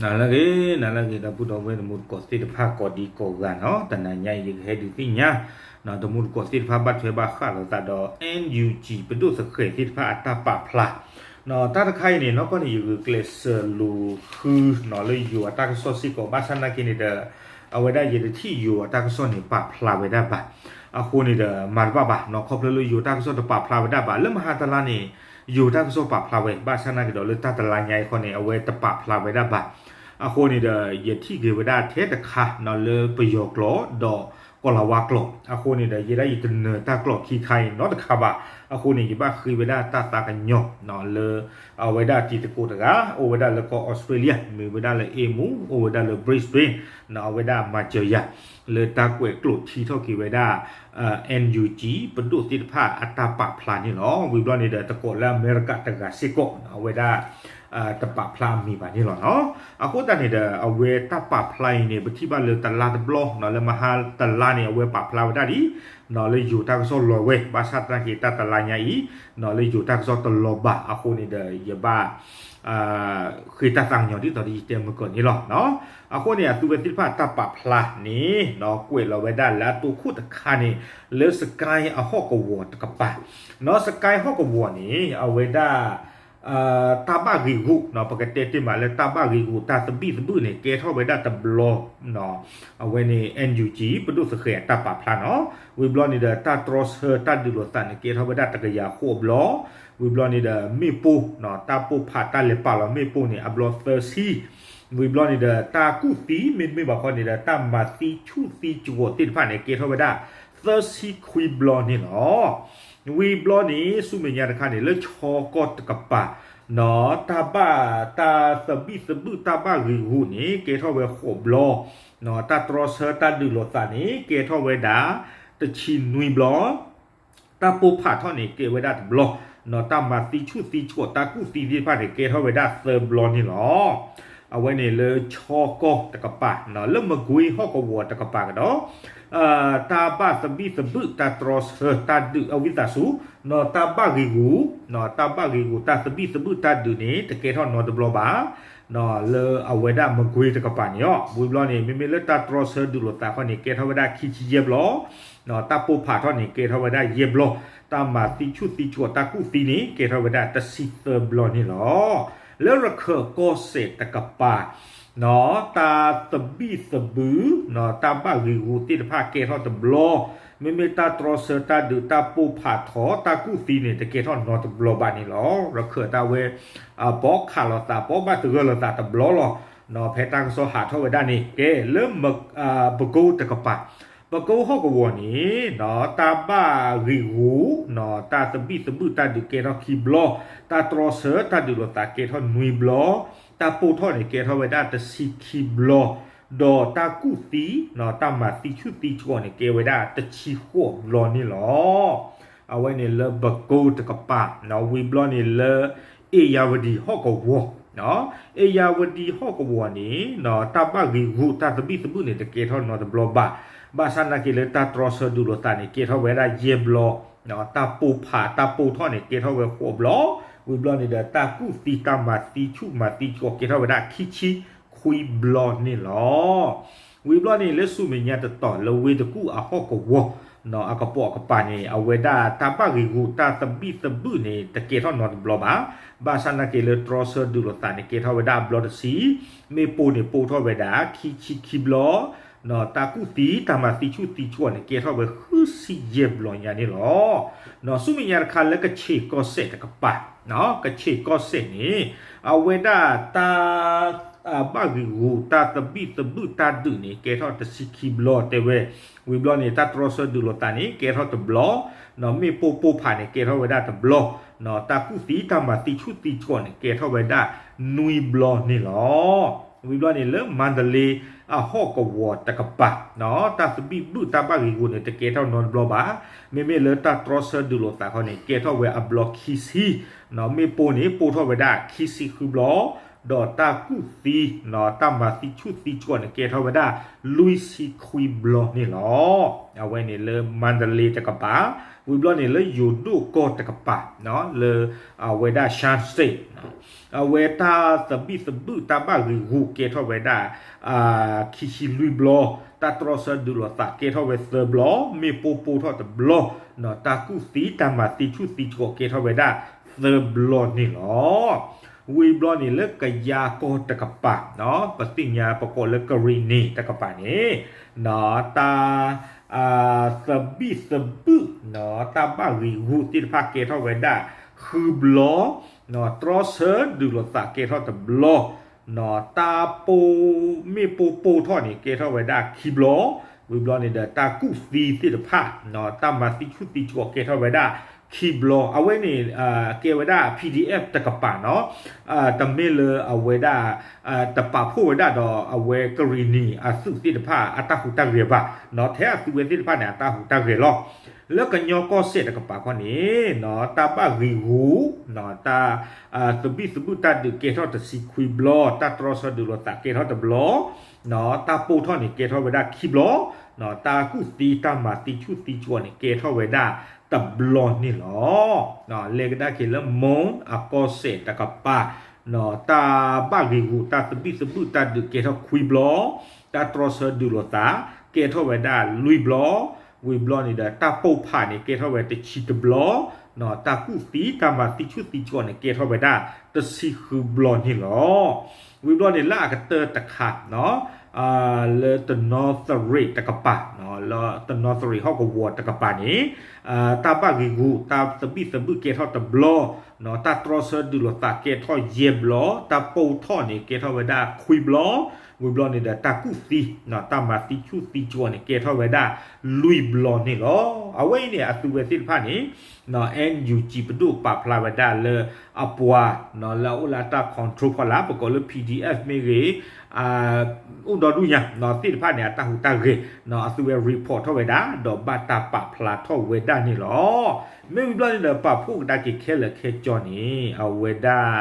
နၤလၢအဂ့ၤ နၤလၢအဂ့ၤ ဒီပုၢ်ဒီဝဲၢ်တံၤသကိးသ့ၣ်တဖၣ် ကိးဒံကိးဂၤနီၤ, တနၤညါအံၤ ယကဟဲဒုးသ့ၣ်ညါ တံၤသကိးသ့ၣ်တဖၣ် ဘၣ်ထွဲဘၣ်ဃးလိာ်သးဒီး NUG ပဒိၣ်သဃဲးသ့ၣ်တဖၣ်အတၢ်ပာ်ဖျါ တၢ်တခါအံၤန့ၣ် နီၢ်ကီၢ်န့ၣ် ယဂုာ်ကျဲးစၢးလူၤဃုနီၤ လၢယိၤအတၢ်ကစီၣ်စ့ၢ်ကီး ဘၣ်ဆၣ်နာ်က့န့ၣ်ဒီး အဝဲဒၣ်ယတထံၣ်ယိၤအတၢ်ကစီၣ်န့ၣ် ပာ်ဖျါဝဲဒၣ်ဘၣ်. အဃိန့ၣ်ဒီး မၤတဘၣ်ဘၣ်နီၤ, ခီဖျိလၢယိၤတၢ်ကစီၣ်တပာ်ဖျါဝဲဒၣ်ဘၣ်, လၢမဟါတလါန့ၣ် ယိၤတၢ်ကစီၣ်ပာ်ဖျါဝဲ, ဘၣ်ဆၣ်နာ်က့ဒီး လၢတၢ်တလါညါအံၤဃီန့ၣ် အဝဲတပာ်ဖျါဝဲဒၣ်ဘၣ်. အဃိန့ၣ်ဒီး ယထံၣ်က့ၤဝဲဒၣ်ထဲတခါနီၤ လၢပယီၤကျိာ်ဒီးကီၤလၤဝါကျိာ်, အဃိန့ၣ်ဒီး ယဲဒၣ်ယတနၢၤတၢ်ကျိာ်ခံခါအံၤနီတခါဘၣ်. အဃိန့ၣ် ယဘၣ်ဃ့ဝဲဒၣ်တၢ်သးကညီၤနီၤ လၢအဝဲဒၣ်တံၤသကိးတဂၤ အိၣ်ဝဲဒၣ်လၢကီၢ်အီစထြ့လယါ, မ့ၢ်ဝဲဒၣ်လၢ Emu, အိၣ်ဝဲဒၣ်လၢ Brisbane နီၤ, အဝဲဒၣ်မၤစၢၤယၤ လၢတၢ်ကွဲးကျိာ်ထံထီၣ်က့ၤဝဲဒၣ် NUG ပဒိၣ်သ့ၣ်တဖၣ်အတၢ်ပာ်ဖျါန့ၣ်လီၤ. ဝံၤဘျီန့ၣ်ဒီး သကိးလၢအမဲရကၤတဂၤစ့ၢ်ကီးနီၤ အဝဲဒၣ် တပာ်ဖျါအမံၤဘၣ်န့ၣ်လီၤနီၤ. အဃိသတးန့ၣ်ဒီး အဝဲတၢ်ပာ်ဖျါအံၤန့ၣ် ပထံၣ်ဘၣ်လၢတလါတဘျီနီၤ, လၢမဟါတလါန့ၣ် အဝဲပာ်ဖျါဝဲဒၣ်ဒ်နီၤ လၢယိၤတၢ်ကစီၣ်လီၤဝဲ, ဘၣ်ဆၣ်သနာ်က့ တၢ်တလါညါအံၤ နီၤ လၢယိၤတၢ်ကစီၣ်တလီၤဘၣ်. အဃိန့ၣ်ဒီး ယဘၣ် ဃ့တၢ်သးကညီၤဒ်သိးဒီးယတဲမုၢ်ကီၢ်န့ၣ်လီၤ. အဃိန့ၣ် အသုဝဲသ့ၣ်တဖၣ်တၢ်ပာ်ဖျါန့ၣ်နီၤ ကွဲးလီၤဝဲဒၣ်လၢအတိၢ်ခိၣ်တခါန့ၣ် လၢ Sky အဟီၣ်ကဝီၤတကပၤနီၤ. Sky ဟီၣ်ကဝီၤန့ၣ် အဝဲဒၣ် တၢ်ဘၣ်ဂ့ၢ်ဂူာ်နီၤ, ပကတဲတ့ၢ်မးလၢတၢ်ဘၣ်ဂ့ၢ်ဂူာ်တၢ်သဘံၣ်သဘုၣ်န့ၣ် ကဲထီၣ်ဝဲဒၣ်တဘျီ အဝဲန့ၣ် NUG ပဒိၣ်သဃဲးအတၢ်ပာ်ဖျါနီၤ. ဝံၤဘျီန့ၣ်ဒီး တၢ်တြီဆၢတၢ်ဒုးလိာ်သးန့ၣ် ကဲထီၣ်ဝဲဒၣ်တကယၤဃိးဘျီ. ဝံၤဘျီန့ၣ်ဒီး မ့ၣ်ပိၢ်နီၤ တၢ်ပိၢ်ဖးတၢ်လဲၤပာ်လီၤမ့ၣ်ပိၢ်န့ၣ် အဘျီသၢဆံ. ဝံၤဘျီန့ၣ်ဒီး တၢ်ကူၣ်သံ မ့တမ့ၢ်ဘၣ်ခီန့ၣ်ဒီး တၢ်မၤသံဆူၣ်သံကွီၤသ့ၣ်တဖၣ်န့ၣ် ကဲထီၣ်ဝဲဒၣ် သၢဆံခွံဘျီန့ၣ်လီၤ. ဝံၤဘျီန့ၣ် ဆူမဲာ်ညါတခါန့ၣ် လၢချီကီၢ်တကပၤနီၤ တၢ်ဘၣ် တၢ်သဘံၣ်သဘုၣ်တၢ်ဘၣ်ဂ့ၢ်ဂူာ်န့ၣ် ကဲထီၣ်ဝဲဃိးဘျီနီၤ, တၢ်တြီဆၢတၢ်ဒုးလိာ်သးန့ၣ် ကဲထီၣ်ဝဲဒၣ် တဆံနွံဘျီ တၢ်ပိၢ်ဖးထီၣ်န့ၣ် ကဲဝဲဒၣ်တဘျီ နီၤ တၢ်မၤသံဆူၣ်သံကွီၤ တၢ်ကူၣ်သံသ့ၣ်တဖၣ်န့ၣ် ကဲထီၣ်ဝဲဒၣ်သၢဘျီန့ၣ်လီၤ. အဝဲန့ၣ်လၢချီကီၢ်တကပၤနီၤ လၢမကွ့ဟီၣ်ကဝီၤတကပၤကဒီး တၢ်ဘၣ်သဘံၣ်သဘုၣ် တၢ်တြီဆၢတၢ်ဒုးအဝံသးစူၤ နီၤ တၢ်ဘၣ်ဂ့ၢ်ဂူာ် နီၤ တၢ်ဘၣ်ဂ့ၢ်ဂူာ် တၢ်သဘံၣ်သဘုၣ်တၢ်ဒုးန့ၣ် တကဲထီၣ်နီတဘျီဘၣ် နီၤ လၢအဝဲဒၣ်မကွ့တကပၤန့ၣ်လီၤ. ဝံၤဘျီန့ၣ် မ့မ့ၢ်လၢတၢ်တြီဆၢဒုးလိာ်သးခီန့ၣ် ကဲထီၣ်ဝဲဒၣ်ခံဆံယဲၢ်ဘျီ နီၤ တၢ်ပိၢ်ဖးထီၣ်န့ၣ် ကဲထီၣ်ဝဲဒၣ်ယဲၢ်ဘျီ တၢ်မၤသံဆူၣ်သံကွီၤ တၢ်ကူၣ်သံန့ၣ် ကဲထီၣ်ဝဲဒၣ်တဆံသၢဘျီန့ၣ်လီၤ. လၢရခၢၣ်ကီၢ်စဲၣ်တကပၤ နီၤ တၢ်သဘံၣ်သဘုၣ် နီၤ တၢ်ဘၣ်ဂ့ၢ်ဂူာ်သ့ၣ်တဖၣ် ကဲထီၣ်တဘျီ မ့မ့ၢ်တၢ်တြီဆၢတၢ်ဒုး တၢ်ပိၢ်ဖးထီၣ် တၢ်ကူၣ်သံန့ၣ် တကဲထီၣ်နီတဘျီဘၣ်န့ၣ်လီၤ. ရခၢၣ်တၢ်ဝဲ ပိာ်ခးလိာ်သး ပိာ်ဘၣ်သဂၢၢ်လိာ်သးတဘျီလီၤ. နီၤ ဖဲတၢ်ကစီၣ်ဟးထီၣ်ဝဲဒၣ်န့ၣ် ကဲလၢ ပကိတကပၤ ပကိဟီၣ်ကဝီၤန့ၣ် နီၤ တၢ်ဘၣ်ဂ့ၢ်ဂူာ် နီၤ တၢ်သဘံၣ်သဘုၣ်တၢ်ဒုးကဲထီၣ်ခံဘျီ, တၢ်တြီဆၢတၢ်ဒုးလိာ်သးကဲထီၣ်နွံဘျီ, တၢ်ပိၢ်ထီၣ်န့ၣ် ကဲထီၣ်ဝဲဒၣ်တဆံခံဘျီ, ဒီးတၢ်ကူၣ်သံ နီၤ တၢ်မၤသံဆူၣ်သံကွီၤန့ၣ် ကဲဝဲဒၣ်တဆံဃိးဘျီန့ၣ်လီၤ. အဝဲန့ၣ်လၢပကိတကပၤ နီၤ ဝံၤဘျီန့ၣ်လၢ အ့ၣ်ယၣ်ဝတံၣ်ဟီၣ်ကဝီၤ နီၤ အ့ၣ်ယၣ်ဝတံၣ်ဟီၣ်ကဝီၤန့ၣ် နီၤ တၢ်ဘၣ်ဂ့ၢ်ဂူာ်တၢ်သဘံၣ်သဘုၣ်န့ၣ် တကဲထီၣ်နီတဘျီဘၣ်. ဘၣ်ဆၣ်နာ်က့လၢတၢ်တြီဆၢဒုးလိာ်သးန့ၣ် ကဲထီၣ်ဝဲဒၣ်ယဲၢ်ဘျီ, နီၤ တၢ်ပိၢ်ဖးတၢ်ပိၢ်ထီၣ်န့ၣ် ကဲထီၣ်ဝဲဃိးဘျီ, ဝံၤဘျီန့ၣ်ဒီး တၢ်ကူၣ်သံတၢ်မၤသံဆူၣ်မၤသံကွီၤ ကဲထီၣ်ဝဲဒၣ်ခံဆံခွံဘျီန့ၣ်လီၤ. ဝံၤဘျီန့ၣ် လၢဆူမဲာ်ညါတတီၤလၢဝ့ၢ်တကူၣ်အဟီၣ်ကဝီၤ နီၤ အကပိာ်အကပၤန့ၣ် အဝဲဒၣ်တၢ်ဘၣ်ဂ့ၢ်ဂူာ်တၢ်သဘံၣ်သဘုၣ်န့ၣ် တကဲထီၣ်နီတဘျီဘၣ်. ဘၣ်ဆၣ်နာ်က့လၢတြီဆၢဒုးလိာ်သးန့ၣ် ကဲထီၣ်ဝဲဒၣ်အဘျီတဆံ, မ့ၣ်ပိၢ်န့ၣ်ပိၢ်ထီၣ်ဝဲဒၣ်ခံဆံခံဘျီ, နီၤ တၢ်ကူၣ်သံတၢ်မၤသံဆူၣ်သံကွီၤန့ၣ် ကဲထီၣ်ဝဲဃုဆံယဲၢ်ဘျီညါန့ၣ်လီၤ. နီၤ ဆူမဲာ်ညါတခါလၢကဆ့ၣ်ကီၢ်စဲၣ်တကပၤ, နီၤ ကဆ့ၣ်ကီၢ်စဲၣ်န့ၣ် အဝဲဒၣ်တၢ် ဘၣ်ဂ့ၢ်ဂူာ်တၢ်သဘံၣ်သဘုၣ်တၢ်ဒုးန့ၣ် ကဲထီၣ်တဆံခံဘျီတဲဝဲ, ဝံၤဘျီန့ၣ် တၢ်တြီဆၢဒုးလိာ်သးန့ၣ် ကဲထီၣ်တဘျီ, နီၤ မ့ၣ်ပိၢ်ပိၢ်ဖးန့ၣ် ကဲထီၣ်ဝဲဒၣ်တဘျီ, နီၤ တၢ်ကူၣ်သံတၢ်မၤသံဆူၣ်သံကွီၤန့ၣ် ကဲထီၣ်ဝဲဒၣ်နွံဘျီန့ၣ်လီၤ. ဝံၤဘျီန့ၣ်လၢမါဒလ့အဟီၣ်ကဝီၤတကပၤ, နီၤ တၢ်သဘံၣ်ဘုၣ်တၢ်ဘၣ်ဂ့ၢ်ဂူာ်န့ၣ် တကဲထီၣ်နီတဘျီဘၣ်. မ့မ့ၢ်လၢတၢ်တြီဆၢဒုးလိာ်သးခီန့ၣ် ကဲထီၣ်ဝဲအဘျီခံဆံ, နီၤ မ့ၣ်ပိၢ်န့ၣ် ပိၢ်ထီၣ်ဝဲဒၣ်ခံဆံဃုဘျီ, ဒီးတၢ်ကူၣ်သံ တၢ်မၤသံဆူၣ်သံကီးန့ၣ် ကဲထီၣ်ဝဲဒၣ် လွံၢ်ဆံခွံဘျီန့ၣ်လီၤ. အဝဲန့ၣ်လၢ မါဒလ့တကပၤ, ဝံၤဘျီန့ၣ်လၢ ယိၤဒိၣ်ကီၢ်တကပၤ လၢ အဝဲဒၣ် ရှမ်းစ့ၣ် အဝဲတၢ်သဘံၣ်သဘုၣ်တၢ်ဘၣ်ဂံာ်ဂူာ်ကဲထီၣ်ဝဲဒၣ် ခံဆံလွံၢ်ဘျီ, တၢ်တြီဆၢဒုးလိာ်သးကဲထီၣ်ဝဲသၢဘျီ, မ့ၣ်ပိၢ်ပိၢ်ထီၣ်တဘျီ, တၢ်ကူၣ်သံတၢ်မၤသံဆူၣ်သံကီးကဲထီၣ်ဝဲဒၣ်သၢဘျီန့ၣ်လီၤ. ဝံၤဘျီန့ၣ်လၢကယၤကီၢ်တကပၤ, ပသ့ၣ်ညါပကိးလၢကရံၣ်နံၤတကပၤန့ၣ်, တၢ် သဘံၣ်သဘုၣ် တၢ်ဘၣ်ဂံာ်ဂူာ်သ့ၣ်တဖၣ်ကဲထီၣ်ဝဲဒၣ်ဃုဘျီ, တြီဆၢဒုးလိာ်သးကဲထီၣ်တဘျီ, တၢ်ပိၢ်မ့ၣ်ပိၢ်ပိၢ်ထီၣ်န့ၣ် ကဲထီၣ်ဝဲဒၣ်ခံဘျီ, ဝံၤဘျီန့ၣ်ဒီးတၢ်ကူၣ်သံသ့ၣ်တဖၣ် တၢ်မၤသံဆူၣ်သံကီးကဲထီၣ်ဝဲဒၣ်ခံဘျီ, အဝဲန့ၣ် ကဲဝဲဒၣ် PDF တကပၤနီၤ, တမ့ၢ်လၢအဝဲဒၣ် တပာ်ဖှိၣ်ဝဲဒၣ်ဒီးအဝဲကရံၣ်နံၤအသုးသ့ၣ်တဖၣ်အတၢ်ဟူးတၢ်ဂဲၤဘၣ်, ထဲအသုးဝဲသ့ၣ်တဖၣ်န့ၣ် အတၢ်ဟူးတၢ်ဂဲၤလီၤ. လၢကညီကီၢ်စဲၣ်တကပၤခီန့ၣ် တၢ်ဘၣ်ဂံာ်ဂူာ် တၢ် သဘံၣ်သဘုၣ်တၢ်ဒုးကဲထီၣ်တဆံခွံဘျီ, တၢ်တြီဆၢဒုးလိာ်သးကဲထီၣ်တဘျီ, တၢ်ပိၢ်ထီၣ်န့ၣ်ကဲထီၣ်ဝဲဒၣ်ခံဘျီ, တၢ်ကူၣ်သံတၢ်မၤသံဆူၣ်သံကီးန့ၣ် ကဲထီၣ်ဝဲဒၣ်တဘျီန့ၣ်လီၤ. လဲၤကဒါက့ၤလၢ မိၢ်အကီၢ်စဲၣ်တကပၤ, တၢ်ဘၣ်ဂံာ်ဂူာ်တၢ်သဘံၣ်သဘုၣ်တၢ်ဒုးကဲထီၣ်ခွံဘျီ, တၢ်တြီဆၢဒုးလိာ်သး ကဲထီၣ်ဝဲဒၣ်လွံၢ်ဘျီ, ဝံၤဘျီန့ၣ်ဒီး တၢ်ပိၢ်ဖးန့ၣ်ကဲထီၣ်ဝဲတဆံတဘျီ, တၢ်ကူၣ်သံတၢ်မၤသံဆူၣ်သံကီးန့ၣ် ကဲထီၣ်ဝဲဒၣ်တဆံဃုဘျီန့ၣ်လီၤ. ဝံၤဘျီန့ၣ်လၢအကတၢၢ်တခါ လၢတနီသရံၣ်တကပၤ, လၢတနီသရံၣ်ဟီၣ်ကဝီၤတကပၤန့ၣ်, တၢ်ဘၣ်ဂံာ်ဂူာ်တၢ်သဘံၣ်သဘုၣ်ကဲထီၣ်တဘျီ, တၢ်တြီဆၢဒုးလိာ်သးကဲထီၣ်ယဲၢ်ဘျီ, တၢ်ပိၢ်ထီၣ်န့ၣ်ကဲထီၣ်ဝဲဒၣ်ခွံဘျီ, ဝံၤဘျီန့ၣ်ဒီးတၢ်ကူၣ်သံ တၢ်မၤသံဆူၣ်သံကီးန့ၣ် ကဲထီၣ်ဝဲဒၣ်လွံၢ်ဘျီန့ၣ်လီၤ. အဝဲအံၤန့ၣ် အသုးဝဲသ့ၣ်တဖၣ်န့ၣ် NUG ပဒိၣ်ပာ်ဖျါဝဲဒၣ်လၢအပှၤ လၢအအိၣ်လၢအတၢ် control ဖီလာ် ပကိးလၢ PDF မ့ၢ်ဂ့ၤ, အိၣ်ဒီဒူၣ်ညါ သ့ၣ်တဖၣ်န့ၣ် အတၢ်ဟူးတၢ်ဂဲၤ အသုးဝဲ report ထီၣ်ဝဲဒၣ် ဒီးဘၣ်တၢ်ပာ်ဖျါထီၣ်ဝဲဒၣ်န့ၣ်လီၤ. မ့ၢ်ဝံၤဘျီန့ၣ်ဒီး ပာ်ဖှိၣ်ကဒါက့ၤခဲလၢာ်ခဲဆ့န့ၣ် အဝဲဒၣ်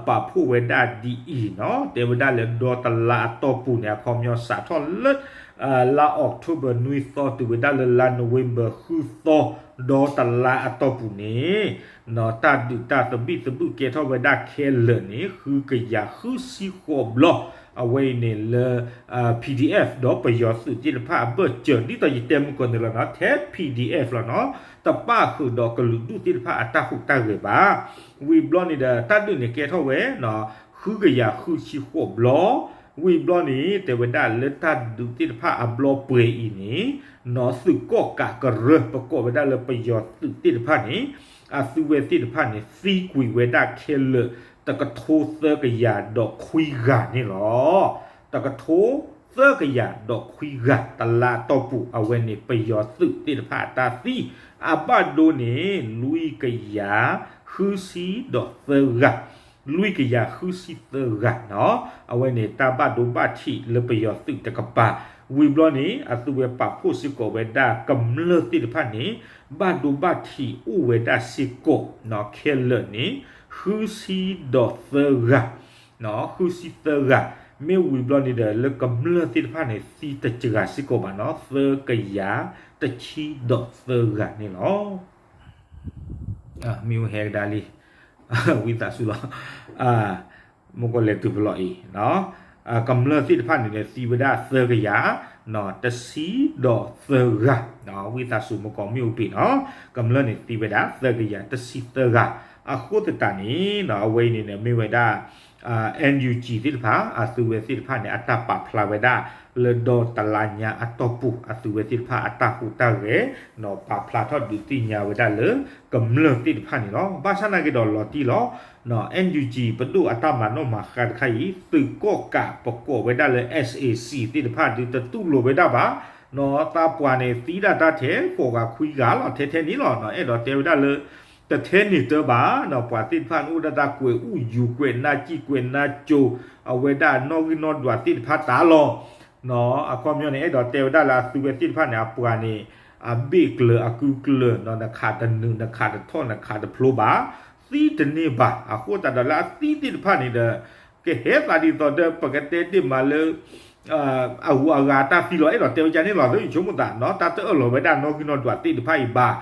ပာ်ဖှိၣ်ဝဲဒၣ်ဒ်အံၤနီၤ, တဲဝဲဒၣ်လၢဒီတလါအတီၢ်ပူၤန့ၣ် အခီပညီစးထီၣ်လၢ လါ October နွံသီ တုၤဝဲဒၣ်လၢလါ November ဃုသီ ဒီတလါအတီၢ်ပူၤန့ၣ် တၢ်ဒုးတၢ်သဘံၣ်သဘုၣ်ကဲထီၣ်ဝဲဒၣ်ခဲလၢာ်န့ၣ် ဃုကယၤဃုဆံဃိးဘျီ, အဝဲအံၤန့ၣ်လၢ PDF ဒီးပယီၤသုးသ့ၣ်တဖၣ်အဘၢၣ်စၢၤ ဒ်သိးယတဲမုၢ်ကီၢ်န့ၣ်လီၤနီၤ, ထဲ PDF လီၤနီၤ, တပၣ်ဃုာ်ဒီးကလုာ်ဒူၣ်သ့ၣ်တဖၣ်အတၢ်ဟူးတၢ်ဂဲၤဘၣ်. ဝံၤဘျီန့ၣ်ဒီး တၢ်ဒုးန့ၣ်ကဲထီၣ်ဝဲ ဃုကယၤဃုဆံဃိးဘျီ, ဝံၤဘျီန့ၣ် တဲဝဲဒၣ်လၢတၢ်ဒုးသ့ၣ်တဖၣ်အဘျီပှဲၤအံၤန့ၣ် နီၤ သုးကီၣ်ကးကရၢ ပကိးဝဲဒၣ်လၢပယီၤသုးသ့ၣ်တဖၣ်န့ၣ် အသုးဝဲသ့ၣ်တဖၣ်န့ၣ် သံကွံာ်ဝဲဒၣ်ခဲလၢာ် တကထိသၢကယၤဒီးခွံဂၤန့ၣ်လီၤ. တကထိသၢကယၤဒီးခွံဂၤ တလါအတီၢ်ပူၤ အဝဲန့ၣ်ပယီၤသုးသ့ၣ်တဖၣ်အတၢ်သံ, အဘၣ်ဒိန့ၣ် လွံၢ်ကယၤဃုဆံဒီးသၢဂၤ လွံၢ်ကယၤဃုဆံသၢဂၤနီၤ, အဝဲန့ၣ်တၢ်ဘၣ်ဒိဘၣ်ထံးလၢပယီၤသုးတကပၤ, ဝံၤဘျီန့ၣ် အသုးဝဲပာ်ဖှိၣ်စ့ၢ်ကီးဝဲဒၣ်ကမျၢၢ်သ့ၣ်တဖၣ်န့ၣ် ဘၣ်ဒိဘၣ်ထံးအိၣ်ဝဲဒၣ်စ့ၢ်ကီး ခဲလၢာ်န့ၣ် ဃုဆံဒီးသၢဂၤ ဃုဆံသၢဂၤ, မ့ၢ်ဝံၤဘျီန့ၣ်ဒီး လၢကမျၢၢ်သ့ၣ်တဖၣ်န့ၣ် သံတစှၤစ့ၢ်ကီးဘၣ်နီၤ, သၢကယၤတဆံဒီးသၢဂၤန့ၣ်လီၤ. မ့ၢ်ဝဲဟဲကဒါလံ, ဝံသးစူၤလီၤ, မုၢ်ကီၢ်လဲၤတုၤဖဲလီၤအံၤ, ကမျၢၢ်သ့ၣ်တဖၣ်န့ၣ်န့ၣ် သံဝဲဒၣ်သၢကယၤ တဆံဒီးသၢဂၤ, ဝံသးစူၤမုၢ်ကီၢ်မ့ၢ်အိၣ်ဘ့ၣ်နီၤ, ကမျၢၢ်န့ၣ်သံဝဲဒၣ်သၢကယၤတဆံသၢဂၤ, အဃိသတးန့ၣ် အဝဲအံၤန့ၣ်န့ၣ် မ့ၢ်ဝဲဒၣ် NUG သ့ၣ်တဖၣ် အသုးဝဲသ့ၣ်တဖၣ်န့ၣ် အတၢ်ပာ်ဖျါဝဲဒၣ် လၢဒီတလါညါအတီၢ်ပူၤ အသုးဝဲသ့ၣ်တဖၣ်အတၢ်ဟူးတၢ်ဂဲၤ ပာ်ဖျါထီၣ်ဒုးသ့ၣ်ညါဝဲဒၣ်လၢ ကမျၢၢ်သ့ၣ်တဖၣ်န့ၣ်လီၤ. ဘၣ်ဆၣ်နာ်က့ဒီးလီၤတံၢ်လီၤ, NUG ပဒိၣ်အတၢ်မၤနီၣ်မၤဃါတခါအံၤ သုးကီၣ်ကးပကိးဝဲဒၣ်လၢ SAC သ့ၣ်တဖၣ်ဒုးတတူၢ်လိာ်ဝဲဒၣ်ဘၣ်, သးပှၢ်န့ၣ်သံဒၣ်တၢ်ထဲ ဃိးဂၤခွံဂၤလီၤ ထဲထဲန့ၣ်လီၤ, အဲၣ်ဒိးတဲဝဲဒၣ်လၢ တထဲန့ၣ်တဘၣ်, ပှၤသ့ၣ်တဖၣ်န့ၣ်အိၣ်ဒၣ်တၢ်ကွဲးအူယူၤ ကွဲးနါစံၣ် ကွဲးနါစိၤ အဝဲဒၣ်နီၣ်ဂံၢ်နီၣ်ဒွးသ့ၣ်တဖၣ်တၢ်လီၤ. အခီပညီန့ၣ် အဲၣ်ဒိးတဲဝဲဒၣ်လၢအသုးဝဲသ့ၣ်တဖၣ်န့ၣ် အပှၤန့ၣ် အဘ့ၣ်ကျၢၤအကုကျၢၤ နခးတနုာ် နခးတထီၣ် နခးတဖျိဘၣ်, သံတန့ၢ်ဘၣ်. အဃိသတးဒီးလၢအသံသ့ၣ်တဖၣ်န့ၣ်ဒီး ကဟဲသးဒ်သိးဒီး ပကတဲတ့ၢ်မးလၢ အဂုၤအဂၤတၢ်သံလီၤ အဲၣ်ဒိးတဲဝဲဒ်န့ၣ်လီၤ. ယဆိကမိၣ်သးနီၤ တၢ်တအၢၣ်လီၤဝဲဒၣ်နီၣ်ဂံၢ်နီၣ်ဒွးသ့ၣ်တဖၣ်အံၤဘၣ်.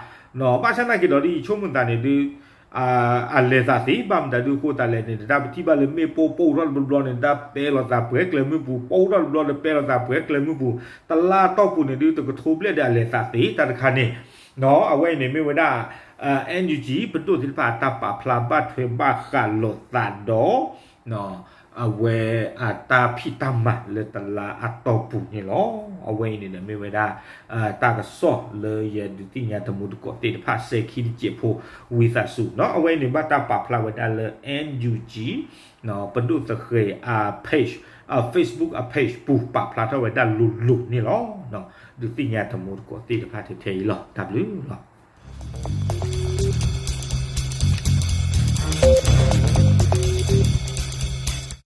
ဘၣ်ဆၣ်နာ်က့ၤဒီး ဒ်ယဆိကမိၣ်သးန့ၣ်ဒုး အလဲၤသးသ့ ဘၣ်မတၤဒုးအဃိသတးလဲၣ်န့ၣ် တၢ်ပထံၣ်ဘၣ်လၢမ့ၣ်ပိၢ်ပိၢ်ထီၣ်တဘျီဘျီန့ၣ် တၢ်ပဲလီၤသးပှဲၤကျဲမုၢ်ပူၤ ပိၢ်ထီၣ်တဘျီဒီး ပဲလီၤသးပှဲၤကျဲမုၢ်ပူၤ တလါအတီၢ်ပူၤန့ၣ်ဒုး တကထိဘျဲၣ်ဒီးအလဲၤသးသ့တၢ်တခါန့ၣ် အဝဲအံၤန့ၣ်မ့ၢ်ဝဲဒၣ် NUG ပဒိၣ်သ့ၣ်တဖၣ်အတၢ်ပာ်ဖျါဘၣ်ထွဲဘၣ်ဃးလိာ်သးဒီး အဝဲအတၢ်ဖံးတၢ်မၤလၢတလါအတီၢ်ပူၤန့ၣ်လီၤ. အဝဲအံၤန့ၣ်ဒီးမ့ၢ်ဝဲဒၣ် တၢ်ကစီၣ်လၢယဒုးသ့ၣ်ညါတမူတကိးသ့ၣ်တဖၣ် စဲခံတစဲးဖိ ဝံသးစူၤနီၤ. အဝဲအံၤန့ၣ် ဘၣ်တၢ်ပာ်ဖျါဝဲဒၣ်လၢ NUG ပဒိၣ်သဃဲၤအ page, Facebook အ page ပူၤ ပာ်ဖျါထီၣ်ဝဲဒၣ်လိၤလိၤန့ၣ်လီၤ. ဒုးသ့ၣ်ညါတမူတကိးသ့ၣ်တဖၣ်ထဲထဲအံၤလီၤ. တၢ်ဘျုးလီၤ.